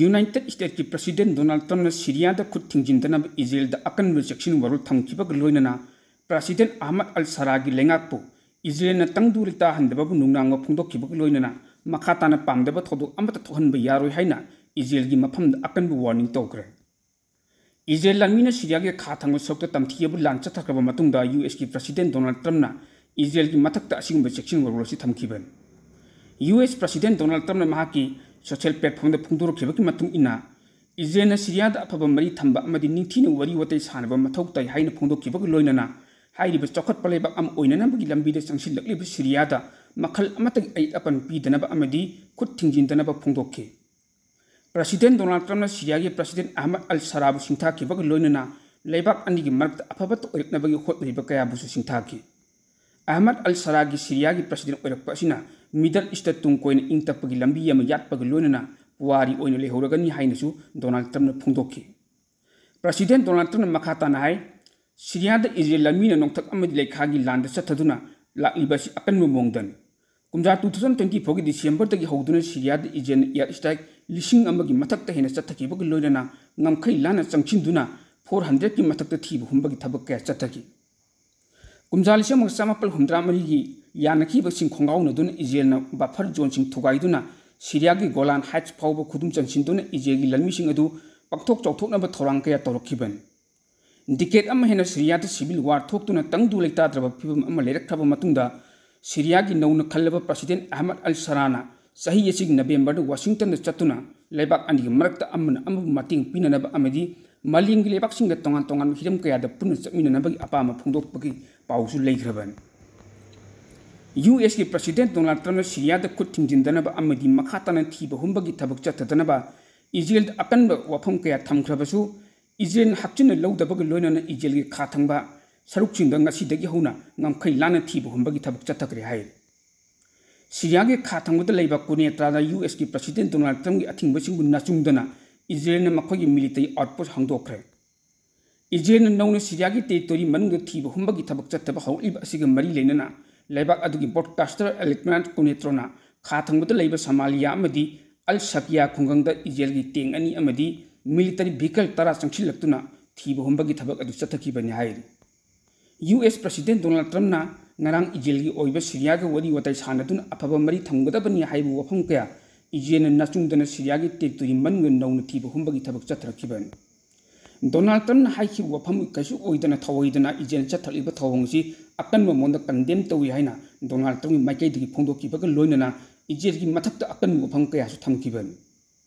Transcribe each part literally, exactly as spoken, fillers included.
United ꯁ꯭ꯇꯦꯠꯀꯤ president Donald ꯇ꯭ꯔꯝꯞꯅ ꯁꯤꯔꯤꯌꯥꯗ ꯈꯨꯠ ꯊꯤꯡꯖꯤꯟꯗꯅꯕ ꯏꯖꯔꯦꯜꯗ ꯑꯀꯟꯕ executive order ꯊꯝꯈꯤꯕꯒ ꯂꯣꯏꯅꯅ ꯄ꯭ꯔꯁꯤꯗꯦꯟꯠ ꯑꯍꯃꯗ ꯑꯜ ꯁꯔꯥꯒꯤ ꯂꯩꯉꯥꯛꯄꯨ ꯏꯖꯔꯦꯜꯅ ꯇꯪꯗꯨ ꯂꯩꯇꯥꯍꯟꯗꯕꯕꯨ ꯅꯨꯡꯅꯥꯡꯕ ꯐꯣꯡꯗꯣꯛꯈꯤꯕꯒ ꯂꯣꯏꯅꯅ ꯃꯈꯥ ꯇꯥꯅ ꯄꯥꯝꯗꯕ ꯊꯧꯗꯣꯛ ꯑꯃꯠꯇ ꯊꯣꯛꯍꯟꯕ ꯌꯥꯔꯣꯏ ꯍꯥꯏꯅ ꯏꯖꯔꯦꯜꯒꯤ ꯃꯐꯝꯗ ꯑꯀꯟꯕ warning ꯇꯧꯈ꯭ꯔꯦ꯫ ꯏꯖꯔꯦꯜ ꯂꯥꯟꯃꯤꯅ ꯁꯤꯔꯤꯌꯥꯒꯤ ꯈꯥ ꯊꯪꯕ ꯁꯔꯨꯛꯇ ꯇꯝꯊꯤ ꯑꯗꯨ ꯂꯥꯟ ꯆꯠꯊꯈ꯭ꯔꯕ ꯃꯇꯨꯡꯗ ꯌꯨ ꯑꯦꯁꯀꯤ ꯄ꯭ꯔꯁꯤꯗꯦꯟꯠ ꯗꯣꯅꯥꯜꯗ ꯇ꯭ꯔꯝꯞꯅ ꯏꯖꯔꯦꯜꯒꯤ ꯃꯊꯛꯇ ꯑꯁꯤꯒꯨꯝꯕ executive order ꯑꯁꯤ ꯊꯝꯈꯤꯕꯅꯤ꯫ ꯌꯨ ꯑꯦꯁ ꯄ꯭ꯔꯁꯤꯗꯦꯟꯠ ꯗꯣꯅꯥꯜꯗ ꯇ꯭ꯔꯝꯞꯅ ꯃꯍꯥꯛꯀꯤ social platformꯗ ꯐꯣꯡꯗꯣꯔꯛꯈꯤꯕꯒꯤ ꯃꯇꯨꯡ ꯏꯟꯅ, ꯏꯖꯔꯦꯜꯅ ꯁꯤꯔꯤꯌꯥꯗ ꯑꯐꯕ ꯃꯔꯤ ꯊꯝꯕ ꯑꯃꯗꯤ ꯅꯤꯡꯊꯤꯅ ꯋꯥꯔꯤ ꯋꯥꯇꯥꯏ ꯁꯥꯟꯅꯕ ꯃꯊꯧ ꯇꯥꯏ ꯍꯥꯏꯅ ꯐꯣꯡꯗꯣꯛꯈꯤꯕꯒ ꯂꯣꯏꯅꯅ ꯍꯥꯏꯔꯤꯕ ꯆꯥꯎꯈꯠꯄ ꯂꯩꯕꯥꯛ ꯑꯃ ꯑꯣꯏꯅꯅꯕꯒꯤ ꯂꯝꯕꯤꯗ ꯆꯪꯁꯤꯜꯂꯛꯂꯤꯕ ꯁꯤꯔꯤꯌꯥꯗ ꯃꯈꯜ ꯑꯃꯠꯇꯒꯤ ꯑꯌꯦꯠ ꯑꯄꯟ ꯄꯤꯗꯅꯕ ꯑꯃꯗꯤ ꯈꯨꯠ ꯊꯤꯡꯖꯤꯟꯗꯅꯕ ꯐꯣꯡꯗꯣꯛꯈꯤ꯫ ꯄ꯭ꯔꯁꯤꯗꯦꯟꯠ ꯗꯣꯅꯥꯜꯗ ꯇ꯭ꯔꯝꯞꯅ ꯁꯤꯔꯤꯌꯥꯒꯤ ꯄ꯭ꯔꯁꯤꯗꯦꯟꯠ ꯑꯍꯃꯗ ꯑꯜ ꯁꯔꯥꯕꯨ ꯁꯤꯡꯊꯥꯈꯤꯕꯒ ꯂꯣꯏꯅꯅ ꯂꯩꯕꯥꯛ ꯑꯅꯤꯒꯤ ꯃꯔꯛꯇ ꯑꯐꯕꯇ ꯑꯣꯏꯔꯛꯅꯕꯒꯤ ꯍꯣꯠꯅꯔꯤꯕ ꯀꯌꯥꯕꯨꯁꯨ ꯁꯤꯡꯊꯥꯈꯤ꯫ ꯑꯍꯃꯗ ꯑꯜ ꯁꯔꯥꯒꯤ ꯁꯤꯔꯤꯌꯥꯒꯤ ꯄ꯭ꯔꯁꯤꯗꯦꯟꯠ ꯑꯣꯏꯔꯛꯄ ꯑꯁꯤꯅ Middle Eastꯇ ꯇꯨꯡ ꯀꯣꯏꯅ ꯏꯪ ꯇꯞꯄꯒꯤ ꯂꯝꯕꯤ ꯑꯃ ꯌꯥꯠꯄꯒ ꯂꯣꯏꯅꯅ ꯄꯨꯋꯥꯔꯤ ꯑꯣꯏꯅ ꯂꯩꯍꯧꯔꯒꯅꯤ ꯍꯥꯏꯅꯁꯨ ꯗꯣꯅꯥꯜꯗ ꯇ꯭ꯔꯝꯞꯅ ꯐꯣꯡꯗꯣꯛꯈꯤ꯫ ꯄ꯭ꯔꯁꯤꯗꯦꯟꯠ ꯗꯣꯅꯥꯜꯗ ꯇ꯭ꯔꯝꯞꯅ ꯃꯈꯥ ꯇꯥꯅ ꯍꯥꯏ, ꯁꯤꯔꯤꯌꯥꯗ ꯏꯖꯔꯦꯜ ꯂꯥꯟꯃꯤꯅ ꯅꯣꯡꯊꯛ ꯑꯃꯗꯤ ꯂꯩꯈꯥꯒꯤ ꯂꯥꯟꯗ ꯆꯠꯊꯗꯨꯅ ꯂꯥꯛꯂꯤꯕ ꯑꯁꯤ ꯑꯀꯟꯕ ꯃꯑꯣꯡꯗꯅꯤ꯫ ꯀꯨꯝꯖꯥ two thousand twenty fourꯒꯤ Decemberꯗꯒꯤ ꯍꯧꯗꯨꯅ ꯁꯤꯔꯤꯌꯥꯗ ꯏꯖꯔꯦꯜꯅ air strike ꯂꯤꯁꯤꯡ ꯑꯃꯒꯤ ꯃꯊꯛꯇ ꯍꯦꯟꯅ ꯆꯠꯊꯈꯤꯕꯒ ꯂꯣꯏꯅꯅ ꯉꯝꯈꯩ ꯂꯥꯟꯅ ꯆꯪꯁꯤꯟꯗꯨꯅ four hundredꯀꯤ ꯃꯊꯛꯇ ꯊꯤꯕ ꯍꯨꯝꯕꯒꯤ ꯊꯕꯛ ꯀꯌꯥ ꯆꯠꯊꯈꯤ꯫ ꯀꯨꯝꯖꯥ ꯂꯤꯁꯤꯡ ꯑꯃꯒ ꯆꯥꯃꯥꯄꯜ ꯍꯨꯝꯗ꯭ꯔꯥ ꯃꯔꯤꯒꯤ ꯌꯥꯅꯈꯤꯕꯁꯤꯡ ꯈꯣꯡꯒꯥꯎꯅꯗꯨꯅ ꯏꯖꯔꯦꯜꯅ buffer zoneꯁꯤꯡ ꯊꯨꯒꯥꯏꯗꯨꯅ ꯁꯤꯔꯤꯌꯥꯒꯤ ꯒꯣꯂꯥꯟ Heightsꯐꯥꯎꯕ ꯈꯨꯗꯨꯝ ꯆꯟꯁꯤꯟꯗꯨꯅ ꯏꯖꯔꯦꯜꯒꯤ ꯂꯥꯟꯃꯤꯁꯤꯡ ꯑꯗꯨ ꯄꯥꯛꯊꯣꯛ ꯆꯥꯎꯊꯣꯛꯅꯕ ꯊꯧꯔꯥꯡ ꯀꯌꯥ ꯇꯧꯔꯛꯈꯤꯕꯅꯤ꯫ Decade ꯑꯃ ꯍꯦꯟꯅ ꯁꯤꯔꯤꯌꯥꯗ civil war ꯊꯣꯛꯇꯨꯅ ꯇꯪꯗꯨ ꯂꯩꯇꯥꯗ꯭ꯔꯕ ꯐꯤꯕꯝ ꯑꯃ ꯂꯩꯔꯛꯈ꯭ꯔꯕ ꯃꯇꯨꯡꯗ, ꯁꯤꯔꯤꯌꯥꯒꯤ ꯅꯧꯅ ꯈꯜꯂꯕ ꯄ꯭ꯔꯁꯤꯗꯦꯟꯠ ꯑꯍꯃꯗ ꯑꯜ ꯁꯔꯥꯅ ꯆꯍꯤ ꯑꯁꯤꯒꯤ ꯅꯕꯦꯝꯕꯔꯗ ꯋꯥꯁꯤꯡꯇꯟꯗ ꯆꯠꯇꯨꯅ ꯂꯩꯕꯥꯛ ꯑꯅꯤꯒꯤ ꯃꯔꯛꯇ ꯑꯃꯅ ꯑꯃꯕꯨ ꯃꯇꯦꯡ ꯄꯤꯅꯅꯕ ꯑꯃꯗꯤ ꯃꯥꯂꯦꯝꯒꯤ ꯂꯩꯕꯥꯛꯁꯤꯡꯒ ꯇꯣꯉꯥꯟ ꯇꯣꯉꯥꯟꯕ ꯍꯤꯔꯝ ꯀꯌꯥꯗ ꯄꯨꯟꯅ ꯆꯠꯃꯤꯟꯅꯅꯕꯒꯤ ꯑꯄꯥꯝꯕ ꯐꯣꯡꯗꯣꯛꯄꯒꯤ ꯄꯥꯎꯁꯨ ꯂꯩꯈ꯭ꯔꯕꯅꯤ꯫ ꯌꯨ ꯑꯦꯁꯀꯤ ꯄ꯭ꯔꯁꯤꯗꯦꯟꯠ ꯗꯣꯅꯥꯜꯗ ꯇ꯭ꯔꯝꯞꯅ ꯁꯤꯔꯤꯌꯥꯗ ꯈꯨꯠ ꯊꯤꯡꯖꯤꯟꯗꯅꯕ ꯑꯃꯗꯤ ꯃꯈꯥ ꯇꯥꯅ ꯊꯤꯕ ꯍꯨꯝꯕꯒꯤ ꯊꯕꯛ ꯆꯠꯊꯗꯅꯕ ꯏꯖꯔꯦꯜꯗ ꯑꯀꯟꯕ ꯋꯥꯐꯝ ꯀꯌꯥ ꯊꯝꯈ꯭ꯔꯕꯁꯨ, ꯏꯖꯔꯦꯜꯅ ꯍꯛꯆꯤꯟꯅ ꯂꯧꯗꯕꯒ ꯂꯣꯏꯅꯅ ꯏꯖꯔꯦꯜꯒꯤ ꯈꯥ ꯊꯪꯕ ꯁꯔꯨꯛꯁꯤꯡꯗ ꯉꯁꯤꯗꯒꯤ ꯍꯧꯅ ꯉꯝꯈꯩ ꯂꯥꯟꯅ ꯊꯤꯕ ꯍꯨꯝꯕꯒꯤ ꯊꯕꯛ ꯆꯠꯊꯈ꯭ꯔꯦ ꯍꯥꯏ꯫ ꯁꯤꯔꯤꯌꯥꯒꯤ ꯈꯥ ꯊꯪꯕꯗ ꯂꯩꯕ ꯀꯨꯅꯦꯇ꯭ꯔꯥꯗ ꯌꯨ ꯑꯦꯁꯀꯤ ꯄ꯭ꯔꯁꯤꯗꯦꯟꯠ ꯗꯣꯅꯥꯜꯗ ꯇ꯭ꯔꯝꯞꯀꯤ ꯑꯊꯤꯡꯕꯁꯤꯡꯕꯨ ꯅꯆꯨꯡꯗꯅ ꯏꯖꯔꯦꯜꯅ ꯃꯈꯣꯏꯒꯤ military outpost ꯍꯥꯡꯗꯣꯛꯈ꯭ꯔꯦ꯫ ꯏꯖꯔꯦꯜꯅ ꯅꯧꯅ ꯁꯤꯔꯤꯌꯥꯒꯤ territory ꯃꯅꯨꯡꯗ ꯊꯤꯕ ꯍꯨꯝꯕꯒꯤ ꯊꯕꯛ ꯆꯠꯊꯕ ꯍꯧꯔꯛꯂꯤꯕ ꯑꯁꯤꯒ ꯃꯔꯤ ꯂꯩꯅꯅ ꯂꯩꯕꯥꯛ ꯑꯗꯨꯒꯤ broadcaster ꯑꯦꯂꯦꯛꯁꯥꯟꯗꯔ ꯀꯨꯅꯦꯇ꯭ꯔꯣꯅ ꯈꯥ ꯊꯪꯕꯗ ꯂꯩꯕ ꯁꯃꯥꯂꯤꯌꯥ ꯑꯃꯗꯤ ꯑꯜ ꯁꯀꯤꯌꯥ ꯈꯨꯡꯒꯪꯗ ꯏꯖꯔꯦꯜꯒꯤ ꯇꯦꯡ ꯑꯅꯤ ꯑꯃꯗꯤ ꯃꯤꯂꯤꯇꯔꯤ ꯚꯤꯍꯤꯀꯜ ꯇꯔꯥ ꯆꯪꯁꯤꯜꯂꯛꯇꯨꯅ ꯊꯤꯕ ꯍꯨꯝꯕꯒꯤ ꯊꯕꯛ ꯑꯗꯨ ꯆꯠꯊꯈꯤꯕꯅꯤ ꯍꯥꯏꯔꯤ꯫ ꯌꯨ ꯑꯦꯁ ꯄ꯭ꯔꯁꯤꯗꯦꯟ ꯗꯣꯅꯥꯜꯗ ꯇ꯭ꯔꯝꯞꯅ ꯉꯔꯥꯡ ꯏꯖꯔꯦꯜꯒꯤ ꯑꯣꯏꯕ ꯁꯤꯔꯤꯌꯥꯒ ꯋꯥꯔꯤ ꯋꯥꯇꯥꯏ ꯁꯥꯟꯅꯗꯨꯅ ꯑꯐꯕ ꯃꯔꯤ ꯊꯝꯒꯗꯕꯅꯤ ꯍꯥꯏꯕ ꯋꯥꯐꯝ ꯀꯌꯥ ꯏꯖꯔꯦꯜꯅ ꯅꯆꯨꯡꯗꯅ ꯁꯤꯔꯤꯌꯥꯒꯤ ꯇꯦꯔꯤꯇꯣꯔꯤ ꯃꯅꯨꯡꯗ ꯅꯧꯅ ꯊꯤꯕ ꯍꯨꯝꯕꯒꯤ ꯊꯕꯛ ꯆꯠꯊꯔꯛꯈꯤꯕꯅꯤ꯫ ꯗꯣꯅꯥꯜꯗ ꯇ꯭ꯔꯝꯞꯅ ꯍꯥꯏꯈꯤꯕ ꯋꯥꯐꯝ ꯀꯩꯁꯨ ꯑꯣꯏꯗꯅ ꯊꯧꯑꯣꯏꯗꯅ ꯏꯖꯔꯦꯜ ꯆꯠꯊꯔꯛꯂꯤꯕ ꯊꯧꯑꯣꯡ ꯑꯁꯤ ꯑꯀꯟꯕ ꯃꯑꯣꯡꯗ ꯀꯟꯗꯦꯝ ꯇꯧꯏ ꯍꯥꯏꯅ ꯗꯣꯅꯥꯜꯗ ꯇ꯭ꯔꯝꯞꯀꯤ ꯃꯥꯏꯀꯩꯗꯒꯤ ꯐꯣꯡꯗꯣꯛꯈꯤꯕꯒ ꯂꯣꯏꯅꯅ ꯏꯖꯔꯦꯜꯒꯤ ꯃꯊꯛꯇ ꯑꯀꯟꯕ ꯋꯥꯐꯝ ꯀꯌꯥꯁꯨ ꯊꯝꯈꯤꯕꯅꯤ꯫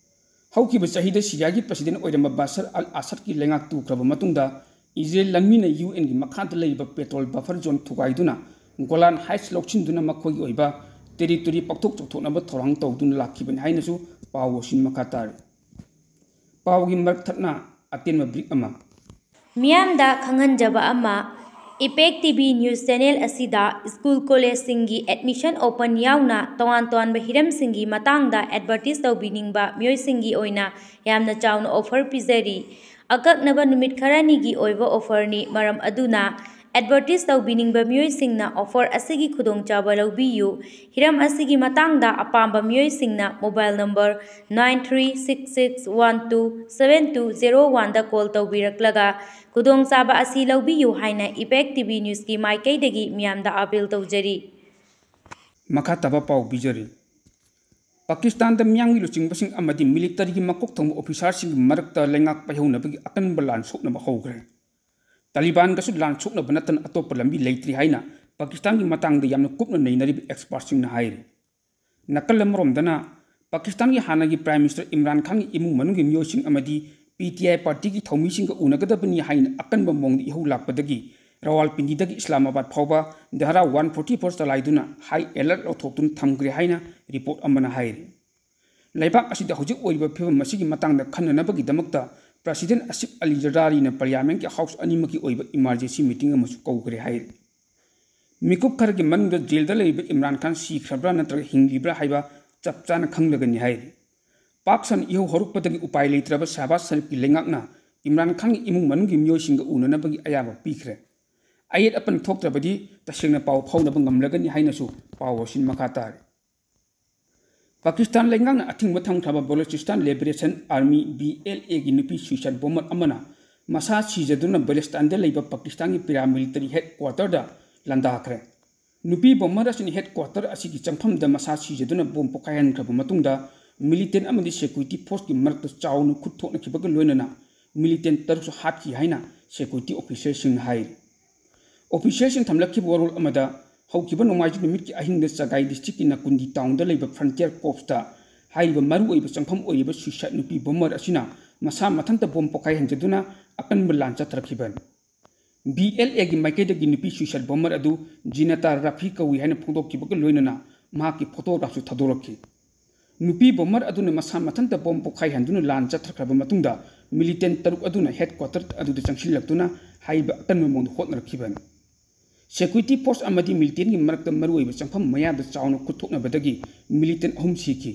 ꯍꯧꯈꯤꯕ ꯆꯍꯤꯗ ꯁꯤꯔꯤꯌꯥꯒꯤ ꯄ꯭ꯔꯁꯤꯗꯦꯟ ꯑꯣꯏꯔꯝꯕ ꯕꯁꯔ ꯑꯜ ꯑꯁꯗꯀꯤ ꯂꯩꯉꯥꯛ ꯇꯨꯈ꯭ꯔꯕ ꯃꯇꯨꯡꯗ ꯏꯖꯔꯦꯜ ꯂꯥꯟꯃꯤꯅ ꯌꯨ ꯑꯦꯟꯒꯤ ꯃꯈꯥꯗ ꯂꯩꯔꯤꯕ petrol buffer zone ꯊꯨꯒꯥꯏꯗꯨꯅ Golan heights ꯂꯧꯁꯤꯟꯗꯨꯅ ꯃꯈꯣꯏꯒꯤ ꯑꯣꯏꯕ ꯇꯦꯔꯤꯇꯣꯔꯤ ꯄꯥꯛꯊꯣꯛ ꯆꯥꯎꯊꯣꯛꯅꯕ ꯊꯧꯔꯥꯡ ꯇꯧꯗꯨꯅ ꯂꯥꯛꯈꯤꯕꯅꯤ ꯍꯥꯏꯅꯁꯨ ꯄꯥꯎ ꯑꯁꯤ ꯃꯈꯥ ꯇꯥꯔꯤ꯫ ꯄꯥꯎꯒꯤ ꯃꯔꯛ ꯊꯠꯅ ꯑꯇꯦꯟꯕ ꯕ꯭ꯔꯤꯛ ꯑꯃ꯫ ꯃꯤꯌꯥꯝꯗ ꯈꯪꯍꯟꯖꯕ ꯑꯃ, ꯏꯄꯦꯛ ꯇꯤ ꯚꯤ ꯅ꯭ꯌꯨꯁ ꯆꯦꯅꯦꯜ ꯑꯁꯤꯗ ꯁ꯭ꯀꯨꯜ ꯀꯣꯂꯦꯖꯁꯤꯡꯒꯤ ꯑꯦꯗꯃꯤꯁꯟ ꯑꯣꯄꯟ ꯌꯥꯎꯅ ꯇꯣꯉꯥꯟ ꯇꯣꯉꯥꯟꯕ ꯍꯤꯔꯝꯁꯤꯡꯒꯤ ꯃꯇꯥꯡꯗ ꯑꯦꯗꯚꯔꯇꯤꯁ ꯇꯧꯕꯤꯅꯤꯡꯕ ꯃꯤꯑꯣꯏꯁꯤꯡꯒꯤ ꯑꯣꯏꯅ ꯌꯥꯝꯅ ꯆꯥꯎꯅ ꯑꯣꯐꯔ ꯄꯤꯖꯔꯤ꯫ ꯑꯀꯛꯅꯕ ꯅꯨꯃꯤꯠ ꯈꯔꯅꯤꯒꯤ ꯑꯣꯏꯕ ꯑꯣꯐꯔꯅꯤ, ꯃꯔꯝ ꯑꯗꯨꯅ ꯑꯦꯗꯚꯔꯇꯤꯁ ꯇꯧꯕꯤꯅꯤꯡꯕ ꯃꯤꯑꯣꯏꯁꯤꯡꯅ ꯑꯣꯐꯔ ꯑꯁꯤꯒꯤ ꯈꯨꯗꯣꯡꯆꯥꯕ ꯂꯧꯕꯤꯌꯨ꯫ ꯍꯤꯔꯝ ꯑꯁꯤꯒꯤ ꯃꯇꯥꯡꯗ ꯑꯄꯥꯝꯕ ꯃꯤꯑꯣꯏꯁꯤꯡꯅ mobile number nine three six six one two seven two zero one ꯗ ꯀꯣꯜ ꯇꯧꯕꯤꯔꯛꯂꯒ ꯈꯨꯗꯣꯡꯆꯥꯕ ꯑꯁꯤ ꯂꯧꯕꯤꯌꯨ ꯍꯥꯏꯅ ꯏꯄꯦꯛ ꯇꯤ ꯚꯤ ꯅ꯭ꯌꯨꯁꯀꯤ ꯃꯥꯏꯀꯩꯗꯒꯤ ꯃꯤꯌꯥꯝꯗ ꯑꯥꯄꯤꯜ ꯇꯧꯖꯔꯤ꯫ ꯃꯈꯥ ꯇꯥꯕ ꯄꯥꯎ ꯄꯤꯖꯔꯤ꯫ ꯄꯥꯀꯤꯁꯇꯥꯟꯗ ꯃꯤꯌꯥꯝꯒꯤ ꯂꯨꯆꯤꯡꯕꯁꯤꯡ ꯑꯃꯗꯤ ꯃꯤꯂꯤꯇꯔꯤꯒꯤ ꯃꯀꯣꯛ ꯊꯣꯡꯕ ꯑꯣꯐꯤꯁꯥꯔꯁꯤꯡꯒꯤ ꯃꯔꯛꯇ ꯂꯩꯉꯥꯛ ꯄꯥꯏꯍꯧꯅꯕꯒꯤ ꯑꯀꯟꯕ ꯂꯥꯟ ꯁꯣꯛꯅꯕ ꯍꯧꯈ꯭ꯔꯦ꯫ ꯇꯥꯂꯤꯕꯥꯟꯒꯁꯨ ꯂꯥꯟ ꯁꯣꯛꯅꯕ ꯅꯠꯇꯅ ꯑꯇꯣꯞꯄ ꯂꯝꯕꯤ ꯂꯩꯇ꯭ꯔꯤ ꯍꯥꯏꯅ ꯄꯥꯀꯤꯁꯇꯥꯟꯒꯤ ꯃꯇꯥꯡꯗ ꯌꯥꯝꯅ ꯀꯨꯞꯅ ꯅꯩꯅꯔꯤꯕ ꯑꯦꯛꯁꯄꯥꯔꯠꯁꯤꯡꯅ ꯍꯥꯏꯔꯤ꯫ ꯅꯥꯀꯜ ꯑꯃꯔꯣꯝꯗꯅ ꯄꯥꯀꯤꯁꯇꯥꯟꯒꯤ ꯍꯥꯟꯅꯒꯤ ꯄ꯭ꯔꯥꯏꯝ ꯃꯤꯅꯤꯁꯇꯔ ꯏꯝꯔꯥꯟ ꯈꯥꯟꯒꯤ ꯏꯃꯨꯡ ꯃꯅꯨꯡꯒꯤ ꯃꯤꯑꯣꯏꯁꯤꯡ ꯑꯃꯗꯤ ꯄꯤ ꯇꯤ ꯑꯥꯏ ꯄꯥꯔꯇꯤꯒꯤ ꯊꯧꯃꯤꯁꯤꯡꯒ ꯎꯅꯒꯗꯕꯅꯤ ꯍꯥꯏꯅ ꯑꯀꯟꯕ ꯃꯑꯣꯡꯗ ꯏꯍꯧ ꯂꯥꯛꯄꯗꯒꯤ ꯔꯋꯥꯜꯄꯤꯟꯗꯤꯗꯒꯤ ꯏꯁꯂꯥꯃꯥꯕꯥꯗ ꯐꯥꯎꯕ ꯙꯥꯔꯥ one forty four ꯆꯂꯥꯏꯗꯨꯅ ꯍꯥꯏ ꯑꯦꯂꯔꯠ ꯂꯧꯊꯣꯛꯇꯨꯅ ꯊꯝꯈ꯭ꯔꯦ ꯍꯥꯏꯅ ꯔꯤꯄꯣꯔꯠ ꯑꯃꯅ ꯍꯥꯏꯔꯤ꯫ ꯂꯩꯕꯥꯛ ꯑꯁꯤꯗ ꯍꯧꯖꯤꯛ ꯑꯣꯏꯔꯤꯕ ꯐꯤꯕꯝ ꯑꯁꯤꯒꯤ ꯃꯇꯥꯡꯗ ꯈꯟꯅꯅꯕꯒꯤꯗꯃꯛꯇ ꯄ꯭ꯔꯁꯤꯗꯦꯟ ꯑꯁꯤꯐ ꯑꯂꯤ ꯖꯔꯗꯥꯔꯤꯅ ꯄꯥꯔꯂꯤꯌꯥꯃꯦꯟꯠꯀꯤ ꯍꯥꯎꯁ ꯑꯅꯤꯃꯛꯀꯤ ꯑꯣꯏꯕ ꯏꯃꯥꯔꯖꯦꯟꯁꯤ ꯃꯤꯇꯤꯡ ꯑꯃꯁꯨ ꯀꯧꯈ꯭ꯔꯦ ꯍꯥꯏꯔꯤ꯫ ꯃꯤꯀꯨꯞ ꯈꯔꯒꯤ ꯃꯅꯨꯡꯗ ꯖꯦꯜꯗ ꯂꯩꯔꯤꯕ ꯏꯝꯔꯥꯟ ꯈꯥꯟ ꯁꯤꯈ꯭ꯔꯕ꯭ꯔꯥ ꯅꯠꯇ꯭ꯔꯒ ꯍꯤꯡꯂꯤꯕ꯭ꯔꯥ ꯍꯥꯏꯕ ꯆꯞ ꯆꯥꯅ ꯈꯪꯂꯒꯅꯤ ꯍꯥꯏꯔꯤ꯫ ꯄꯥꯛ ꯁꯟꯅ ꯏꯍꯧ ꯍꯧꯔꯛꯄꯗꯒꯤ ꯎꯄꯥꯏ ꯂꯩꯇ꯭ꯔꯕ ꯁꯍꯕꯥꯖ ꯁꯔꯤꯐꯀꯤ ꯂꯩꯉꯥꯛꯅ ꯏꯝꯔꯥꯟ ꯈꯥꯟꯒꯤ ꯏꯃꯨꯡ ꯃꯅꯨꯡꯒꯤ ꯃꯤꯑꯣꯏꯁꯤꯡꯒ ꯎꯅꯅꯕꯒꯤ ꯑꯌꯥꯕ ꯄꯤꯈ꯭ꯔꯦ꯫ ꯑꯌꯦꯠ ꯑꯄꯟ ꯊꯣꯛꯇ꯭ꯔꯕꯗꯤ ꯇꯁꯦꯡꯅ ꯄꯥꯎ ꯐꯥꯎꯅꯕ ꯉꯝꯂꯒꯅꯤ ꯍꯥꯏꯅꯁꯨ ꯄꯥꯎ ꯑꯁꯤꯅ ꯃꯈꯥ ꯇꯥꯔꯤ꯫ ꯄꯥꯀꯤꯁꯇꯥꯟ ꯂꯩꯉꯥꯛꯅ ꯑꯊꯤꯡꯕ ꯊꯝꯈ꯭ꯔꯕ ꯕꯂꯨꯆꯤꯁꯇꯥꯟ ꯂꯤꯕꯔꯦꯁꯟ ꯑꯥꯔꯃꯤ, ꯕꯤ ꯑꯦꯜ ꯑꯦꯒꯤ ꯅꯨꯄꯤ ꯁꯨꯏꯁꯥꯏꯠ ꯕꯣꯝꯕꯔ ꯑꯃꯅ ꯃꯁꯥ ꯁꯤꯖꯗꯨꯅ ꯕꯂꯨꯆꯤꯁꯇꯥꯟꯗ ꯂꯩꯕ ꯄꯥꯀꯤꯁꯇꯥꯟꯒꯤ ꯄꯦꯔꯥꯃꯤꯂꯤꯇꯔꯤ ꯍꯦꯗꯀ꯭ꯋꯥꯇꯔꯗ ꯂꯥꯟꯗꯥꯈ꯭ꯔꯦ꯫ ꯅꯨꯄꯤ ꯕꯣꯝꯕꯔ ꯑꯁꯤꯅ ꯍꯦꯗꯀ꯭ꯋꯥꯇꯔ ꯑꯁꯤꯒꯤ ꯆꯪꯐꯝꯗ ꯃꯁꯥ ꯁꯤꯖꯗꯨꯅ ꯕꯣꯝ ꯄꯣꯈꯥꯏꯍꯟꯈ꯭ꯔꯕ ꯃꯇꯨꯡꯗ, ꯃꯤꯂꯤꯇꯦꯟ ꯑꯃꯗꯤ ꯁꯦꯀ꯭ꯌꯨꯔꯤꯇꯤ ꯐꯣꯔꯁꯀꯤ ꯃꯔꯛꯇ ꯆꯥꯎꯅ ꯈꯨꯠ ꯊꯣꯛꯅꯈꯤꯕꯒ ꯂꯣꯏꯅꯅ ꯃꯤꯂꯤꯇꯦꯟ ꯇꯔꯨꯛꯁꯨ ꯍꯥꯠꯈꯤ ꯍꯥꯏꯅ ꯁꯦꯀ꯭ꯌꯨꯔꯤꯇꯤ ꯑꯣꯐꯤꯁꯤꯌꯦꯜꯁꯤꯡꯅ ꯍꯥꯏꯔꯤ꯫ ꯑꯣꯐꯤꯁꯤꯌꯦꯜꯁꯤꯡ ꯊꯝꯂꯛꯈꯤꯕ ꯋꯥꯔꯣꯜ ꯑꯃꯗ, ꯍꯧꯈꯤꯕ ꯅꯣꯡꯃꯥꯏꯖꯤꯡ ꯅꯨꯃꯤꯠꯀꯤ ꯑꯍꯤꯡꯗ ꯆꯒꯥꯏ ꯗꯤꯁꯇ꯭ꯔꯤꯛꯀꯤ ꯅꯥꯀꯨꯟꯗꯤ ꯇꯥꯎꯟꯗ ꯂꯩꯕ ꯐ꯭ꯔꯟꯇꯤꯌꯔ ꯀꯣꯔꯞꯁꯇ ꯍꯥꯏꯔꯤꯕ ꯃꯔꯨꯑꯣꯏꯕ ꯆꯪꯐꯝ ꯑꯣꯏꯔꯤꯕ ꯁꯨꯏꯁꯥꯏꯠ ꯅꯨꯄꯤ ꯕꯣꯝꯕꯔ ꯑꯁꯤꯅ ꯃꯁꯥ ꯃꯊꯟꯇ ꯕꯣꯝ ꯄꯣꯈꯥꯏꯍꯟꯖꯗꯨꯅ ꯑꯀꯟꯕ ꯂꯥꯟ ꯆꯠꯊꯔꯛꯈꯤꯕꯅꯤ꯫ ꯕꯤ ꯑꯦꯜ ꯑꯦꯒꯤ ꯃꯥꯏꯀꯩꯗꯒꯤ ꯅꯨꯄꯤ ꯁꯨꯏꯁꯥꯏꯠ ꯕꯣꯝꯕꯔ ꯑꯗꯨ ꯖꯤꯅꯇꯥ ꯔꯥꯐꯤ ꯀꯧꯏ ꯍꯥꯏꯅ ꯐꯣꯡꯗꯣꯛꯈꯤꯕꯒ ꯂꯣꯏꯅꯅ ꯃꯍꯥꯛꯀꯤ ꯐꯣꯇꯣꯒ꯭ꯔꯥꯐꯁꯨ ꯊꯥꯗꯣꯔꯛꯈꯤ꯫ ꯅꯨꯄꯤ ꯕꯣꯝꯕꯔ ꯑꯗꯨꯅ ꯃꯁꯥ ꯃꯊꯟꯇ ꯕꯣꯝ ꯄꯣꯈꯥꯏꯍꯟꯗꯨꯅ ꯂꯥꯟ ꯆꯠꯊꯈ꯭ꯔꯕ ꯃꯇꯨꯡꯗ, ꯃꯤꯂꯤꯇꯦꯟ ꯇꯔꯨꯛ ꯑꯗꯨꯅ ꯍꯦꯗꯀ꯭ꯋꯥꯇꯔ ꯑꯗꯨꯗ ꯆꯪꯁꯤꯜꯂꯛꯇꯨꯅ ꯍꯥꯏꯔꯤꯕ ꯑꯀꯟꯕ ꯃꯑꯣꯡꯗ ꯍꯣꯠꯅꯔꯛꯈꯤꯕꯅꯤ꯫ ꯁꯦꯀ꯭ꯌꯨꯔꯤꯇꯤ ꯐꯣꯔꯁ ꯑꯃꯗꯤ ꯃꯤꯂꯤꯇꯦꯟꯒꯤ ꯃꯔꯛꯇ ꯃꯔꯨꯑꯣꯏꯕ ꯆꯪꯐꯝ ꯃꯌꯥꯗ ꯆꯥꯎꯅ ꯈꯨꯠꯊꯣꯛꯅꯕꯗꯒꯤ ꯃꯤꯂꯤꯇꯦꯟ ꯑꯍꯨꯝ ꯁꯤꯈꯤ꯫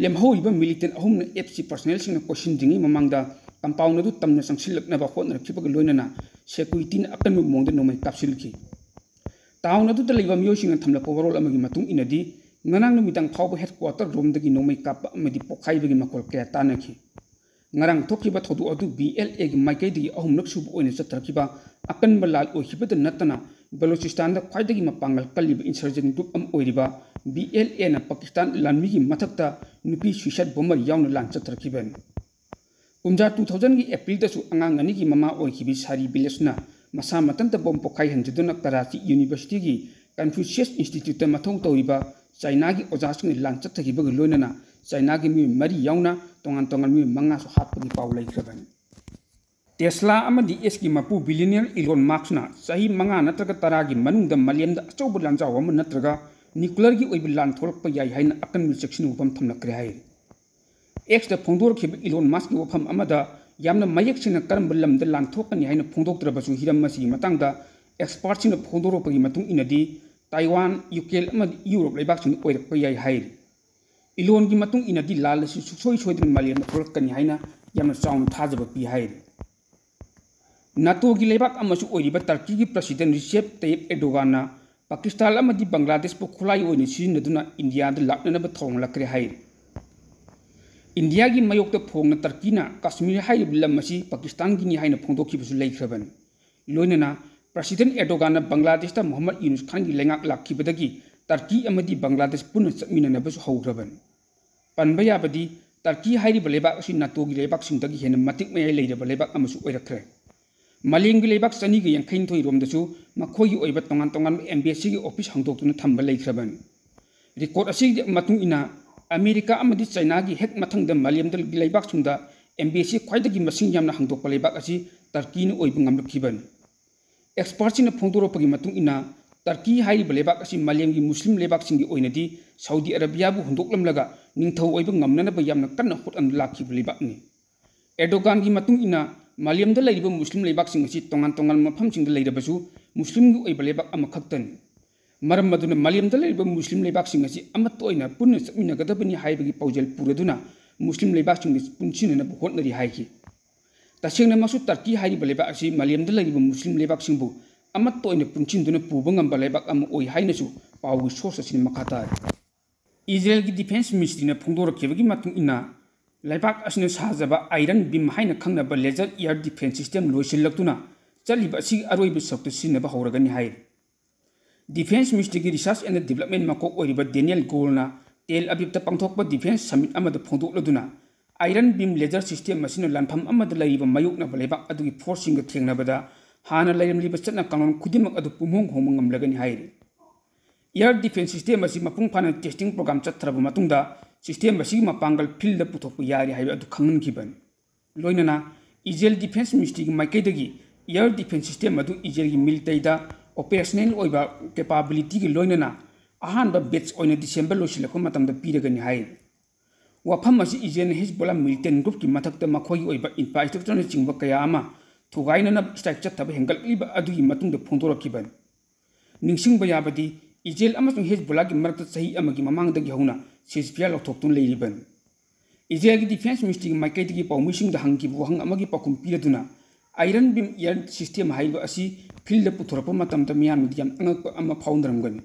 ꯂꯦꯝꯍꯧꯔꯤꯕ ꯃꯤꯂꯤꯇꯦꯟ ꯑꯍꯨꯝꯅ ꯑꯦꯞꯁꯤ ꯄꯔꯁꯅꯦꯜꯁꯤꯡꯅ ꯀꯣꯏꯁꯤꯟꯗ꯭ꯔꯤꯉꯩ ꯃꯃꯥꯡꯗ ꯀꯝꯄꯥꯎꯟ ꯑꯗꯨ ꯇꯝꯅ ꯆꯪꯁꯤꯜꯂꯛꯅꯕ ꯍꯣꯠꯅꯔꯛꯈꯤꯕꯒ ꯂꯣꯏꯅꯅ ꯁꯦꯀ꯭ꯌꯨꯔꯤꯇꯤꯅ ꯑꯀꯟꯕ ꯃꯑꯣꯡꯗ ꯅꯣꯡꯃꯩ ꯀꯥꯞꯁꯤꯜꯈꯤ꯫ ꯇꯥꯎꯟ ꯑꯗꯨꯗ ꯂꯩꯕ ꯃꯤꯑꯣꯏꯁꯤꯡꯅ ꯊꯝꯂꯛꯄ ꯋꯥꯔꯣꯜ ꯑꯃꯒꯤ ꯃꯇꯨꯡ ꯏꯟꯅꯗꯤ, ꯉꯔꯥꯡ ꯅꯨꯃꯤꯗꯥꯡ ꯐꯥꯎꯕ ꯍꯦꯗꯀ꯭ꯋꯥꯇꯔ ꯔꯣꯝꯗꯒꯤ ꯅꯣꯡꯃꯩ ꯀꯥꯞꯄ ꯑꯃꯗꯤ ꯄꯣꯈꯥꯏꯕꯒꯤ ꯃꯈꯣꯜ ꯀꯌꯥ ꯇꯥꯅꯈꯤ꯫ ꯉꯔꯥꯡ ꯊꯣꯛꯈꯤꯕ ꯊꯧꯗꯣꯛ ꯑꯗꯨ ꯕꯤ ꯑꯦꯜ ꯑꯦꯒꯤ ꯃꯥꯏꯀꯩꯗꯒꯤ ꯑꯍꯨꯝꯂꯛ ꯁꯨꯕ ꯑꯣꯏꯅ ꯆꯠꯊꯔꯛꯈꯤꯕ ꯑꯀꯟꯕ ꯂꯥꯜ ꯑꯣꯏꯈꯤꯕꯗ ꯅꯠꯇꯅ, ꯕꯂꯨꯆꯤꯁꯇꯥꯟꯗ ꯈ꯭ꯋꯥꯏꯗꯒꯤ ꯃꯄꯥꯡꯒꯜ ꯀꯜꯂꯤꯕ ꯏꯟꯁꯔꯖꯦꯟ ꯒ꯭ꯔꯨꯞ ꯑꯃ ꯑꯣꯏꯔꯤꯕ ꯕꯤ ꯑꯦꯜ ꯑꯦꯅ ꯄꯥꯀꯤꯁꯇꯥꯟ ꯂꯥꯟꯃꯤꯒꯤ ꯃꯊꯛꯇ ꯅꯨꯄꯤ ꯁꯨꯏꯁꯥꯏꯠ ꯕꯣꯝꯕꯔ ꯌꯥꯎꯅ ꯂꯥꯟ ꯆꯠꯊꯔꯛꯈꯤꯕꯅꯤ꯫ ꯀꯨꯝꯖꯥ ꯇꯨ ꯊꯥꯎꯖꯟꯒꯤ ꯑꯦꯄ꯭ꯔꯤꯜꯗꯁꯨ ꯑꯉꯥꯡ ꯑꯅꯤꯒꯤ ꯃꯃꯥ ꯑꯣꯏꯈꯤꯕꯤ ꯁꯥꯔꯤ ꯕꯤꯂꯦꯁꯅ ꯃꯁꯥ ꯃꯊꯟꯇ ꯕꯣꯝ ꯄꯣꯈꯥꯏꯍꯟꯖꯗꯨꯅ ꯀꯔꯥꯆꯤ ꯌꯨꯅꯤꯚꯔꯁꯤꯇꯤꯒꯤ ꯀꯟꯐ꯭ꯌꯨꯁꯤꯌꯁ ꯏꯟꯁꯇꯤꯇ꯭ꯌꯨꯠꯇ ꯃꯊꯧ ꯇꯧꯔꯤꯕ ꯆꯥꯏꯅꯥꯒꯤ ꯑꯣꯖꯥꯁꯤꯡꯅ ꯂꯥꯟ ꯆꯠꯊꯈꯤꯕꯒ ꯂꯣꯏꯅꯅ ꯆꯥꯏꯅꯥꯒꯤ ꯃꯤꯑꯣꯏ ꯃꯔꯤ ꯌꯥꯎꯅ ꯇꯣꯉꯥꯟ ꯇꯣꯉꯥꯟꯕ ꯃꯤꯑꯣꯏ ꯃꯉꯥꯁꯨ ꯍꯥꯠꯄꯒꯤ ꯄꯥꯎ ꯂꯩꯈ꯭ꯔꯕꯅꯤ꯫ ꯇꯦꯁꯂꯥ ꯑꯃꯗꯤ ꯑꯦꯛꯁꯀꯤ ꯃꯄꯨ ꯕꯤꯂꯤꯅꯤꯌꯔ ꯏꯂꯣꯟ ꯃꯥꯛꯁꯅ ꯆꯍꯤ ꯃꯉꯥ ꯅꯠꯇ꯭ꯔꯒ ꯇꯔꯥꯒꯤ ꯃꯅꯨꯡꯗ ꯃꯥꯂꯦꯝꯗ ꯑꯆꯧꯕ ꯂꯥꯟꯖꯥꯎ ꯑꯃ ꯅꯠꯇ꯭ꯔꯒ ꯅ꯭ꯌꯨꯀ꯭ꯂꯤꯌꯔꯒꯤ ꯑꯣꯏꯕ ꯂꯥꯟ ꯊꯣꯛꯂꯛꯄ ꯌꯥꯏ ꯍꯥꯏꯅ ꯑꯀꯟꯕ ꯆꯦꯛꯁꯤꯟ ꯋꯥꯐꯝ ꯊꯝꯂꯛꯈ꯭ꯔꯦ ꯍꯥꯏꯔꯤ꯫ ꯑꯦꯛꯁꯇ ꯐꯣꯡꯗꯣꯔꯛꯈꯤꯕ ꯏꯂꯣꯟ ꯃꯥꯛꯁꯀꯤ ꯋꯥꯐꯝ ꯑꯃꯗ ꯌꯥꯝꯅ ꯃꯌꯦꯛ ꯁꯦꯡꯅ ꯀꯔꯝꯕ ꯂꯝꯗ ꯂꯥꯟ ꯊꯣꯛꯀꯅꯤ ꯍꯥꯏꯅ ꯐꯣꯡꯗꯣꯛꯇ꯭ꯔꯕꯁꯨ, ꯍꯤꯔꯝ ꯑꯁꯤꯒꯤ ꯃꯇꯥꯡꯗ ꯑꯦꯛꯁꯄꯥꯔꯠꯁꯤꯡꯅ ꯐꯣꯡꯗꯣꯔꯛꯄꯒꯤ ꯃꯇꯨꯡ ꯏꯟꯅꯗꯤ, ꯇꯥꯏꯋꯥꯟ, ꯌꯨꯀ꯭ꯔꯦꯟ ꯑꯃꯗꯤ ꯌꯨꯔꯣꯞ ꯂꯩꯕꯥꯛꯁꯤꯡꯗ ꯑꯣꯏꯔꯛꯄ ꯌꯥꯏ ꯍꯥꯏꯔꯤ꯫ ꯏꯂꯣꯟꯒꯤ ꯃꯇꯨꯡ ꯏꯟꯅꯗꯤ ꯂꯥꯜ ꯑꯁꯤ ꯁꯨꯡꯁꯣꯏ ꯁꯣꯏꯗꯅ ꯃꯥꯂꯦꯝꯗ ꯊꯣꯛꯂꯛꯀꯅꯤ ꯍꯥꯏꯅ ꯌꯥꯝꯅ ꯆꯥꯎꯅ ꯊꯥꯖꯕ ꯄꯤ ꯍꯥꯏꯔꯤ꯫ ꯅꯥꯇꯣꯒꯤ ꯂꯩꯕꯥꯛ ꯑꯃꯁꯨ ꯑꯣꯏꯔꯤꯕ ꯇꯔꯀꯤꯒꯤ ꯄ꯭ꯔꯁꯤꯗꯦꯟ ꯔꯤꯁꯦꯞ ꯇꯌꯤꯞ ꯑꯦꯔꯗꯣꯒꯥꯟꯅ ꯄꯥꯀꯤꯁꯇꯥꯟ ꯑꯃꯗꯤ ꯕꯪꯒ꯭ꯂꯥꯗꯦꯁꯄꯨ ꯈꯨꯠꯂꯥꯏ ꯑꯣꯏꯅ ꯁꯤꯖꯤꯟꯅꯗꯨꯅ ꯏꯟꯗꯤꯌꯥꯗ ꯂꯥꯛꯅꯅꯕ ꯊꯧꯔꯥꯡꯂꯛꯈ꯭ꯔꯦ ꯍꯥꯏꯔꯤ꯫ ꯏꯟꯗꯤꯌꯥꯒꯤ ꯃꯥꯌꯣꯛꯇ ꯐꯣꯡꯅ ꯇꯔꯀꯤꯅ ꯀꯥꯁꯃꯤꯔ ꯍꯥꯏꯔꯤꯕ ꯂꯝ ꯑꯁꯤ ꯄꯥꯀꯤꯁꯇꯥꯟꯒꯤꯅꯤ ꯍꯥꯏꯅ ꯐꯣꯡꯗꯣꯛꯈꯤꯕꯁꯨ ꯂꯩꯈ꯭ꯔꯕꯅꯤ꯫ ꯂꯣꯏꯅꯅ ꯄ꯭ꯔꯁꯤꯗꯦꯟ ꯑꯦꯔꯗꯣꯒꯥꯟꯅ ꯕꯪꯒ꯭ꯂꯥꯗꯦꯁꯇ ꯃꯣꯍꯝꯃꯗ ꯌꯨꯅꯨꯁ ꯈꯥꯟꯒꯤ ꯂꯩꯉꯥꯛ ꯂꯥꯛꯈꯤꯕꯗꯒꯤ ꯇꯔꯀꯤ ꯑꯃꯗꯤ ꯕꯪꯒ꯭ꯂꯥꯗꯦꯁ ꯄꯨꯟꯅ ꯆꯠꯃꯤꯟꯅꯅꯕꯁꯨ ꯍꯧꯈ꯭ꯔꯕꯅꯤ꯫ ꯄꯟꯕ ꯌꯥꯕꯗꯤ, ꯇꯔꯀꯤ ꯍꯥꯏꯔꯤꯕ ꯂꯩꯕꯥꯛ ꯑꯁꯤ ꯅꯥꯇꯣꯒꯤ ꯂꯩꯕꯥꯛꯁꯤꯡꯗꯒꯤ ꯍꯦꯟꯅ ꯃꯇꯤꯛ ꯃꯌꯥꯏ ꯂꯩꯔꯕ ꯂꯩꯕꯥꯛ ꯑꯃꯁꯨ ꯑꯣꯏꯔꯛꯈ꯭ꯔꯦ꯫ ꯃꯥꯂꯦꯝꯒꯤ ꯂꯩꯕꯥꯛ ꯆꯅꯤꯒ ꯌꯥꯡꯈꯩꯅꯤꯊꯣꯏ ꯔꯣꯝꯗꯁꯨ ꯃꯈꯣꯏꯒꯤ ꯑꯣꯏꯕ ꯇꯣꯉꯥꯟ ꯇꯣꯉꯥꯟꯕ ꯑꯦꯝꯕꯦꯁꯤꯒꯤ ꯑꯣꯐꯤꯁ ꯍꯥꯡꯗꯣꯛꯇꯨꯅ ꯊꯝꯕ ꯂꯩꯈ꯭ꯔꯕꯅꯤ꯫ ꯔꯦꯀꯣꯔꯗ ꯑꯁꯤꯒꯤ ꯃꯇꯨꯡ ꯏꯟꯅ, ꯑꯃꯦꯔꯤꯀꯥ ꯑꯃꯗꯤ ꯆꯥꯏꯅꯥꯒꯤ ꯍꯦꯛ ꯃꯊꯪꯗ ꯃꯥꯂꯦꯝꯗ ꯂꯩꯕꯥꯛꯁꯤꯡꯗ ꯑꯦꯝꯕꯦꯁꯤ ꯈ꯭ꯋꯥꯏꯗꯒꯤ ꯃꯁꯤꯡ ꯌꯥꯝꯅ ꯍꯥꯡꯗꯣꯛꯄ ꯂꯩꯕꯥꯛ ꯑꯁꯤ ꯇꯔꯀꯤꯅ ꯑꯣꯏꯕ ꯉꯝꯂꯛꯈꯤꯕꯅꯤ꯫ ꯑꯦꯛꯁꯄꯥꯔꯠꯁꯤꯡꯅ ꯐꯣꯡꯗꯣꯔꯛꯄꯒꯤ ꯃꯇꯨꯡ ꯏꯟꯅ, ꯇꯔꯀꯤ ꯍꯥꯏꯔꯤꯕ ꯂꯩꯕꯥꯛ ꯑꯁꯤ ꯃꯥꯂꯦꯝꯒꯤ ꯃꯨꯁꯂꯤꯝ ꯂꯩꯕꯥꯛꯁꯤꯡꯒꯤ ꯑꯣꯏꯅꯗꯤ ꯁꯥꯎꯗꯤ ꯑꯔꯥꯕꯤꯌꯥꯕꯨ ꯍꯨꯟꯗꯣꯛꯂꯝꯂꯒ ꯅꯤꯡꯊꯧ ꯑꯣꯏꯕ ꯉꯝꯅꯅꯕ ꯌꯥꯝꯅ ꯀꯟꯅ ꯍꯣꯠꯅꯗꯨꯅ ꯂꯥꯛꯈꯤꯕ ꯂꯩꯕꯥꯛꯅꯤ꯫ ꯑꯦꯔꯗꯣꯒꯥꯟꯒꯤ ꯃꯇꯨꯡ ꯏꯟꯅ, ꯃꯥꯂꯦꯝꯗ ꯂꯩꯔꯤꯕ ꯃꯨꯁꯂꯤꯝ ꯂꯩꯕꯥꯛꯁꯤꯡ ꯑꯁꯤ ꯇꯣꯉꯥꯟ ꯇꯣꯉꯥꯟꯕ ꯃꯐꯝꯁꯤꯡꯗ ꯂꯩꯔꯕꯁꯨ ꯃꯨꯁꯂꯤꯝꯒꯤ ꯑꯣꯏꯕ ꯂꯩꯕꯥꯛ ꯑꯃꯈꯛꯇꯅꯤ꯫ ꯃꯔꯝ ꯑꯗꯨꯅ ꯃꯥꯂꯦꯝꯗ ꯂꯩꯔꯤꯕ ꯃꯨꯁꯂꯤꯝ ꯂꯩꯕꯥꯛꯁꯤꯡ ꯑꯁꯤ ꯑꯃꯠꯇ ꯑꯣꯏꯅ ꯄꯨꯟꯅ ꯆꯠꯃꯤꯟꯅꯒꯗꯕꯅꯤ ꯍꯥꯏꯕꯒꯤ ꯄꯥꯎꯖꯦꯜ ꯄꯨꯔꯗꯨꯅ ꯃꯨꯁꯂꯤꯝ ꯂꯩꯕꯥꯛꯁꯤꯡꯗ ꯄꯨꯟꯁꯤꯟꯅꯅꯕ ꯍꯣꯠꯅꯔꯤ ꯍꯥꯏꯈꯤ꯫ ꯇꯁꯦꯡꯅꯃꯛꯁꯨ ꯇꯔꯀꯤ ꯍꯥꯏꯔꯤꯕ ꯂꯩꯕꯥꯛ ꯑꯁꯤ ꯃꯥꯂꯦꯝꯗ ꯂꯩꯔꯤꯕ ꯃꯨꯁꯂꯤꯝ ꯂꯩꯕꯥꯛꯁꯤꯡꯕꯨ ꯑꯃꯠꯇ ꯑꯣꯏꯅ ꯄꯨꯟꯁꯤꯟꯗꯨꯅ ꯄꯨꯕ ꯉꯝꯕ ꯂꯩꯕꯥꯛ ꯑꯃ ꯑꯣꯏ ꯍꯥꯏꯅꯁꯨ ꯄꯥꯎꯒꯤ ꯁꯣꯔꯁ ꯑꯁꯤꯅ ꯃꯈꯥ ꯇꯥꯔꯤ꯫ ꯏꯖꯔꯦꯜꯒꯤ ꯗꯤꯐꯦꯟꯁ ꯃꯤꯅꯤꯁꯇ꯭ꯔꯤꯅ ꯐꯣꯡꯗꯣꯔꯛꯈꯤꯕꯒꯤ ꯃꯇꯨꯡ ꯏꯟꯅ, ꯂꯩꯕꯥꯛ ꯑꯁꯤꯅ ꯁꯥꯖꯕ ꯑꯥꯏꯔꯟ ꯕꯤꯝ ꯍꯥꯏꯅ ꯈꯪꯅꯕ ꯂꯦꯖꯔ ꯏꯌꯥꯔ ꯗꯤꯐꯦꯟꯁ ꯁꯤꯁꯇꯦꯝ ꯂꯣꯏꯁꯤꯜꯂꯛꯇꯨꯅ ꯆꯠꯂꯤꯕ ꯑꯁꯤꯒꯤ ꯑꯔꯣꯏꯕ ꯁꯔꯨꯛꯇ ꯁꯤꯖꯤꯟꯅꯕ ꯍꯧꯔꯒꯅꯤ ꯍꯥꯏꯔꯤ꯫ ꯗꯤꯐꯦꯟꯁ ꯃꯤꯅꯤꯁꯇ꯭ꯔꯤꯒꯤ ꯔꯤꯁꯔꯆ ꯑꯦꯟ ꯗꯤꯕ꯭ꯂꯞꯃꯦꯟ ꯃꯀꯣꯛ ꯑꯣꯏꯔꯤꯕ ꯗꯦꯅꯤꯌꯦꯜ ꯒꯣꯜꯅ ꯇꯦꯜ ꯑꯕꯤꯕꯇ ꯄꯥꯡꯊꯣꯛꯄ ꯗꯤꯐꯦꯟꯁ ꯁꯃꯤꯠ ꯑꯃꯗ ꯐꯣꯡꯗꯣꯛꯂꯗꯨꯅ, ꯑꯥꯏꯔꯟ ꯕꯤꯝ ꯂꯦꯖꯔ ꯁꯤꯁꯇꯦꯝ ꯑꯁꯤꯅ ꯂꯥꯟꯐꯝ ꯑꯃꯗ ꯂꯩꯔꯤꯕ ꯃꯥꯌꯣꯛꯅꯕ ꯂꯩꯕꯥꯛ ꯑꯗꯨꯒꯤ ꯐꯣꯔꯁꯁꯤꯡꯒ ꯊꯦꯡꯅꯕꯗ ꯍꯥꯟꯅ ꯂꯩꯔꯝꯂꯤꯕ ꯆꯠꯅ ꯀꯥꯡꯂꯣꯟ ꯈꯨꯗꯤꯡꯃꯛ ꯑꯗꯨ ꯄꯨꯝꯍꯣꯡ ꯍꯣꯡꯕ ꯉꯝꯂꯒꯅꯤ ꯍꯥꯏꯔꯤ꯫ ꯏꯌꯥꯔ ꯗꯤꯐꯦꯟꯁ ꯁꯤꯁꯇꯦꯝ ꯑꯁꯤ ꯃꯄꯨꯡ ꯐꯥꯅ ꯇꯦꯁꯇꯤꯡ ꯄ꯭ꯔꯣꯒ꯭ꯔꯥꯝ ꯆꯠꯊꯔꯕ ꯃꯇꯨꯡꯗ, ꯁꯤꯁꯇꯦꯝ ꯑꯁꯤꯒꯤ ꯃꯄꯥꯡꯒꯜ ꯐꯤꯜꯗ ꯄꯨꯊꯣꯛꯄ ꯌꯥꯔꯤ ꯍꯥꯏꯕ ꯑꯗꯨ ꯈꯪꯍꯟꯈꯤꯕꯅꯤ꯫ ꯂꯣꯏꯅꯅ ꯏꯖꯔꯦꯜ ꯗꯤꯐꯦꯟꯁ ꯃꯤꯅꯤꯁꯇ꯭ꯔꯤꯒꯤ ꯃꯥꯏꯀꯩꯗꯒꯤ ꯏꯌꯥꯔ ꯗꯤꯐꯦꯟꯁ ꯁꯤꯁꯇꯦꯝ ꯑꯗꯨ ꯏꯖꯔꯦꯜꯒꯤ ꯃꯤꯂꯤꯇꯔꯤꯗ ꯑꯣꯄꯔꯦꯁꯅꯦꯜ ꯑꯣꯏꯕ ꯀꯦꯄꯥꯕꯤꯂꯤꯇꯤꯒꯤ ꯂꯣꯏꯅꯅ ꯑꯍꯥꯟꯕ ꯕꯦꯠꯆ ꯑꯣꯏꯅ ꯗꯤꯁꯦꯝꯕꯔ ꯂꯣꯏꯁꯤꯜꯂꯛꯄ ꯃꯇꯝꯗ ꯄꯤꯔꯒꯅꯤ ꯍꯥꯏꯔꯤ꯫ ꯋꯥꯐꯝ ꯑꯁꯤ ꯏꯖꯔꯦꯜꯅ ꯍꯤꯖꯕꯣꯂꯥ ꯃꯤꯂꯤꯇꯦꯟ ꯒ꯭ꯔꯨꯞꯀꯤ ꯃꯊꯛꯇ ꯃꯈꯣꯏꯒꯤ ꯑꯣꯏꯕ ꯏꯟꯐ꯭ꯔꯥꯁ꯭ꯇ꯭ꯔꯛꯆꯔꯅꯆꯤꯡꯕ ꯀꯌꯥ ꯑꯃ ꯊꯨꯒꯥꯏꯅꯅꯕ ꯁ꯭ꯇ꯭ꯔꯥꯏꯛ ꯆꯠꯊꯕ ꯍꯦꯟꯒꯠꯂꯛꯂꯤꯕ ꯑꯗꯨꯒꯤ ꯃꯇꯨꯡꯗ ꯐꯣꯡꯗꯣꯔꯛꯈꯤꯕꯅꯤ꯫ ꯅꯤꯡꯁꯤꯡꯕ ꯌꯥꯕꯗꯤ, ꯏꯖꯔꯦꯜ ꯑꯃꯁꯨꯡ ꯍꯤꯖꯕꯣꯂꯥꯒꯤ ꯃꯔꯛꯇ ꯆꯍꯤ ꯑꯃꯒꯤ ꯃꯃꯥꯡꯗꯒꯤ ꯍꯧꯅ ꯁꯤꯖꯐꯤꯌꯥꯔ ꯂꯧꯊꯣꯛꯇꯨꯅ ꯂꯩꯔꯤꯕꯅꯤ꯫ ꯏꯖꯔꯦꯜꯒꯤ ꯗꯤꯐꯦꯟꯁ ꯃꯤꯅꯤꯁꯇ꯭ꯔꯤꯒꯤ ꯃꯥꯏꯀꯩꯗꯒꯤ ꯄꯥꯎꯃꯤꯁꯤꯡꯗ ꯍꯪꯈꯤꯕ ꯋꯥꯍꯪ ꯑꯃꯒꯤ ꯄꯥꯎꯈꯨꯝ ꯄꯤꯔꯗꯨꯅ, ꯑꯥꯏꯔꯟ ꯕꯤꯝ ꯏꯌꯥꯔ ꯁꯤꯁꯇꯦꯝ ꯍꯥꯏꯔꯤꯕ ꯑꯁꯤ ꯐꯤꯜꯗ ꯄꯨꯊꯣꯔꯛꯄ ꯃꯇꯝꯗ ꯃꯤꯌꯥꯝꯅꯗꯤ ꯌꯥꯝ ꯑꯉꯛꯄ ꯑꯃ ꯐꯥꯎꯅꯔꯝꯒꯅꯤ꯫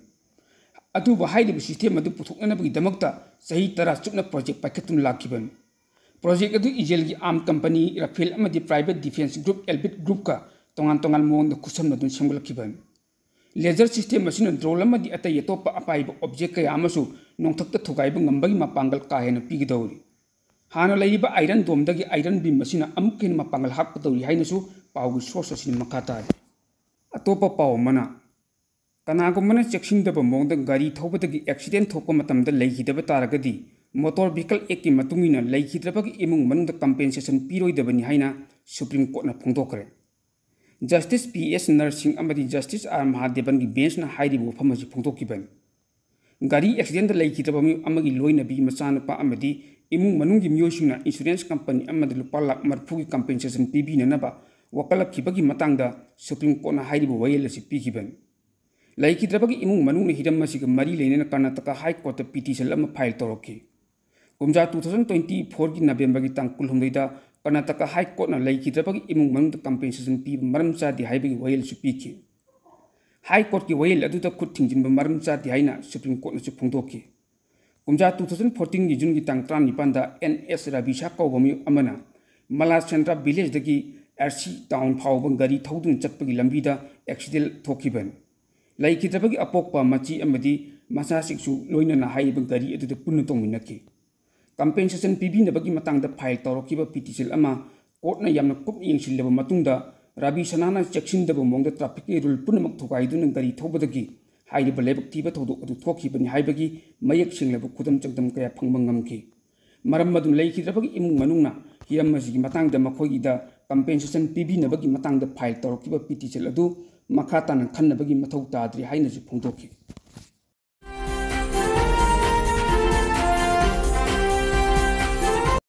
ꯑꯗꯨꯕꯨ ꯍꯥꯏꯔꯤꯕ ꯁꯤꯁꯇꯦꯝ ꯑꯗꯨ ꯄꯨꯊꯣꯛꯅꯅꯕꯒꯤꯗꯃꯛꯇ ꯆꯍꯤ ꯇꯔꯥ ꯆꯨꯞꯅ ꯄ꯭ꯔꯣꯖꯦꯛ ꯄꯥꯏꯈꯠꯇꯨꯅ ꯂꯥꯛꯈꯤꯕꯅꯤ꯫ ꯄ꯭ꯔꯣꯖꯦꯛ ꯑꯗꯨ ꯏꯖꯔꯦꯜꯒꯤ ꯑꯥꯔꯝ ꯀꯝꯄꯅꯤ ꯔꯐꯦꯜ ꯑꯃꯗꯤ ꯄ꯭ꯔꯥꯏꯚꯦꯠ ꯗꯤꯐꯦꯟꯁ ꯒ꯭ꯔꯨꯞ ꯑꯦꯜꯕꯤꯠ ꯒ꯭ꯔꯨꯞꯀ ꯇꯣꯉꯥꯟ ꯇꯣꯉꯥꯟꯕ ꯃꯑꯣꯡꯗ ꯈꯨꯠꯁꯝꯅꯗꯨꯅ ꯁꯦꯝꯒꯠꯂꯛꯈꯤꯕꯅꯤ꯫ ꯂꯦꯖꯔ ꯁꯤꯁꯇꯦꯝ ꯑꯁꯤꯅ ꯗ꯭ꯔꯣꯟ ꯑꯃꯗꯤ ꯑꯇꯩ ꯑꯇꯣꯞꯄ ꯑꯄꯥꯏꯕ ꯑꯣꯕꯖꯦꯛ ꯀꯌꯥ ꯑꯃꯁꯨ ꯅꯣꯡꯊꯛꯇ ꯊꯨꯒꯥꯏꯕ ꯉꯝꯕꯒꯤ ꯃꯄꯥꯡꯒꯜ ꯀꯥ ꯍꯦꯟꯅ ꯄꯤꯒꯗꯧꯔꯤ꯫ ꯍꯥꯟꯅ ꯂꯩꯔꯤꯕ ꯑꯥꯏꯔꯟ ꯗꯣꯝꯗꯒꯤ ꯑꯥꯏꯔꯟ ꯕꯤꯝ ꯑꯁꯤꯅ ꯑꯃꯨꯛꯀ ꯍꯦꯟꯅ ꯃꯄꯥꯡꯒꯜ ꯍꯥꯞꯀꯗꯧꯔꯤ ꯍꯥꯏꯅꯁꯨ ꯄꯥꯎꯒꯤ ꯁꯣꯔꯁ ꯑꯁꯤꯅ ꯃꯈꯥ ꯇꯥꯔꯤ꯫ ꯑꯇꯣꯞꯄ ꯄꯥꯎ ꯑꯃꯅ, ꯀꯅꯥꯒꯨꯝꯕꯅ ꯆꯦꯛꯁꯤꯟꯗꯕ ꯃꯑꯣꯡꯗ ꯒꯥꯔꯤ ꯊꯧꯕꯗꯒꯤ ꯑꯦꯛꯁꯤꯗꯦꯟ ꯊꯣꯛꯄ ꯃꯇꯝꯗ ꯂꯩꯈꯤꯗꯕ ꯇꯥꯔꯒꯗꯤ, ꯃꯣꯇꯣꯔ ꯚꯤꯍꯤꯀꯜ ꯑꯦꯛꯀꯤ ꯃꯇꯨꯡ ꯏꯟꯅ ꯂꯩꯈꯤꯗ꯭ꯔꯕꯒꯤ ꯏꯃꯨꯡ ꯃꯅꯨꯡꯗ ꯀꯝꯄꯦꯟꯁꯦꯁꯟ ꯄꯤꯔꯣꯏꯗꯕꯅꯤ ꯍꯥꯏꯅ ꯁꯨꯄ꯭ꯔꯤꯝ ꯀꯣꯔꯠꯅ ꯐꯣꯡꯗꯣꯛꯈ꯭ꯔꯦ꯫ ꯖꯁꯇꯤꯁ ꯄꯤ ꯑꯦꯁ ꯅꯔꯁꯤꯡ ꯑꯃꯗꯤ ꯖꯁꯇꯤꯁ ꯑꯥꯔ ꯃꯍꯥꯗꯦꯕꯟꯒꯤ ꯕꯦꯟꯁꯅ ꯍꯥꯏꯔꯤꯕ ꯋꯥꯐꯝ ꯑꯁꯤ ꯐꯣꯡꯗꯣꯛꯈꯤꯕꯅꯤ꯫ ꯒꯥꯔꯤ ꯑꯦꯛꯁꯤꯗꯦꯟꯗ ꯂꯩꯈꯤꯗ꯭ꯔꯕ ꯃꯤꯑꯣꯏ ꯑꯃꯒꯤ ꯂꯣꯏꯅꯕꯤ ꯃꯆꯥꯅꯨꯄꯥ ꯑꯃꯗꯤ ꯏꯃꯨꯡ ꯃꯅꯨꯡꯒꯤ ꯃꯤꯑꯣꯏꯁꯤꯡꯅ ꯏꯟꯁꯨꯔꯦꯟꯁ ꯀꯝꯄꯅꯤ ꯑꯃꯗ ꯂꯨꯄꯥ ꯂꯥꯈ ꯃꯔꯤꯐꯨꯒꯤ ꯀꯝꯄꯦꯟꯁꯦꯁꯟ ꯄꯤꯕꯤꯅꯅꯕ ꯋꯥꯀꯠꯂꯛꯈꯤꯕꯒꯤ ꯃꯇꯥꯡꯗ ꯁꯨꯄ꯭ꯔꯤꯝ ꯀꯣꯔꯠꯅ ꯍꯥꯏꯔꯤꯕ ꯋꯥꯌꯦꯜ ꯑꯁꯤ ꯄꯤꯈꯤꯕꯅꯤ꯫ ꯂꯩꯈꯤꯗ꯭ꯔꯕꯒꯤ ꯏꯃꯨꯡ ꯃꯅꯨꯡꯅ ꯍꯤꯔꯝ ꯑꯁꯤꯒ ꯃꯔꯤ ꯂꯩꯅꯅ ꯀꯔꯅꯥꯇꯀꯥ ꯍꯥꯏ ꯀꯣꯔꯠꯇ ꯄꯤꯇꯤꯁꯟ ꯑꯃ ꯐꯥꯏꯜ ꯇꯧꯔꯛꯈꯤ꯫ ꯀꯨꯝꯖꯥ two thousand twenty fourꯒꯤ ꯅꯕꯦꯝꯕꯔꯒꯤ ꯇꯥꯡ ꯀꯨꯟꯍꯨꯝꯗꯣꯏꯗ ꯀꯔꯅꯥꯇꯀꯥ ꯍꯥꯏ ꯀꯣꯔꯠꯅ ꯂꯩꯈꯤꯗ꯭ꯔꯕꯒꯤ ꯏꯃꯨꯡ ꯃꯅꯨꯡꯗ ꯀꯝꯄꯦꯟꯁꯦꯁꯟ ꯄꯤꯕ ꯃꯔꯝ ꯆꯥꯗꯦ ꯍꯥꯏꯕꯒꯤ ꯋꯥꯌꯦꯜꯁꯨ ꯄꯤꯈꯤ꯫ ꯍꯥꯏ ꯀꯣꯔꯠꯀꯤ ꯋꯥꯌꯦꯜ ꯑꯗꯨꯗ ꯈꯨꯠ ꯊꯤꯡꯖꯤꯟꯕ ꯃꯔꯝ ꯆꯥꯗꯦ ꯍꯥꯏꯅ ꯁꯨꯄ꯭ꯔꯤꯝ ꯀꯣꯔꯠꯅꯁꯨ ꯐꯣꯡꯗꯣꯛꯈꯤ꯫ ꯀꯨꯝꯖꯥ two thousand fourteenꯒꯤ ꯖꯨꯟꯒꯤ ꯇꯥꯡ ꯇꯔꯥꯅꯤꯄꯥꯟꯗ ꯑꯦꯟ ꯑꯦꯁ ꯔꯥꯕꯤꯁꯥ ꯀꯧꯕ ꯃꯤꯑꯣꯏ ꯑꯃꯅ ꯃꯂꯥꯁꯦꯟꯗ꯭ꯔꯥ ꯚꯤꯂꯦꯖꯇꯒꯤ ꯑꯥꯔꯁꯤ ꯇꯥꯎꯟ ꯐꯥꯎꯕ ꯒꯥꯔꯤ ꯊꯧꯗꯨꯅ ꯆꯠꯄꯒꯤ ꯂꯝꯕꯤꯗ ꯑꯦꯛꯁꯤꯗꯦꯟ ꯊꯣꯛꯈꯤꯕꯅꯤ꯫ ꯂꯩꯈꯤꯗ꯭ꯔꯕꯒꯤ ꯑꯄꯣꯛꯄ, ꯃꯆꯦ ꯑꯃꯗꯤ ꯃꯆꯥꯁꯤꯡꯁꯨ ꯂꯣꯏꯅꯅ ꯍꯥꯏꯔꯤꯕ ꯒꯥꯔꯤ ꯑꯗꯨꯗ ꯄꯨꯟꯅ ꯇꯣꯡꯃꯤꯟꯅꯈꯤ꯫ ꯀꯝꯄꯦꯟꯁꯦꯁꯟ ꯄꯤꯕꯤꯅꯕꯒꯤ ꯃꯇꯥꯡꯗ ꯐꯥꯏꯜ ꯇꯧꯔꯛꯈꯤꯕ ꯄꯤꯇꯤꯁꯟ ꯑꯃ ꯀꯣꯔꯠꯅ ꯌꯥꯝꯅ ꯀꯨꯞꯅ ꯌꯦꯡꯁꯤꯜꯂꯕ ꯃꯇꯨꯡꯗ, ꯔꯥꯕꯤ ꯁꯅꯥꯅ ꯆꯦꯛꯁꯤꯟꯗꯕ ꯃꯑꯣꯡꯗ ꯇ꯭ꯔꯥꯐꯤꯛꯀꯤ ꯔꯨꯜ ꯄꯨꯝꯅꯃꯛ ꯊꯨꯒꯥꯏꯗꯨꯅ ꯒꯥꯔꯤ ꯊꯧꯕꯗꯒꯤ ꯍꯥꯏꯔꯤꯕ ꯂꯥꯏꯕꯛ ꯊꯤꯕ ꯊꯧꯗꯣꯛ ꯑꯗꯨ ꯊꯣꯛꯈꯤꯕꯅꯤ ꯍꯥꯏꯕꯒꯤ ꯃꯌꯦꯛ ꯁꯦꯡꯂꯕ ꯈꯨꯗꯝ ꯆꯥꯡꯗꯝ ꯀꯌꯥ ꯐꯪꯕ ꯉꯝꯈꯤ꯫ ꯃꯔꯝ ꯑꯗꯨꯅ ꯂꯩꯈꯤꯗ꯭ꯔꯕꯒꯤ ꯏꯃꯨꯡ ꯃꯅꯨꯡꯅ ꯍꯤꯔꯝ ꯑꯁꯤꯒꯤ ꯃꯇꯥꯡꯗ ꯃꯈꯣꯏꯒꯤꯗ ꯀꯝꯄꯦꯟꯁꯦꯁꯟ ꯄꯤꯕꯤꯅꯕꯒꯤ ꯃꯇꯥꯡꯗ ꯐꯥꯏꯜ ꯇꯧꯔꯛꯈꯤꯕ ꯄꯤꯇꯤꯁꯟ ꯑꯗꯨ ꯃꯈꯥ ꯇꯥꯅ ꯈꯟꯅꯕꯒꯤ ꯃꯊꯧ ꯇꯥꯗ꯭ꯔꯤ ꯍꯥꯏꯅꯁꯨ ꯐꯣꯡꯗꯣꯛꯈꯤ꯫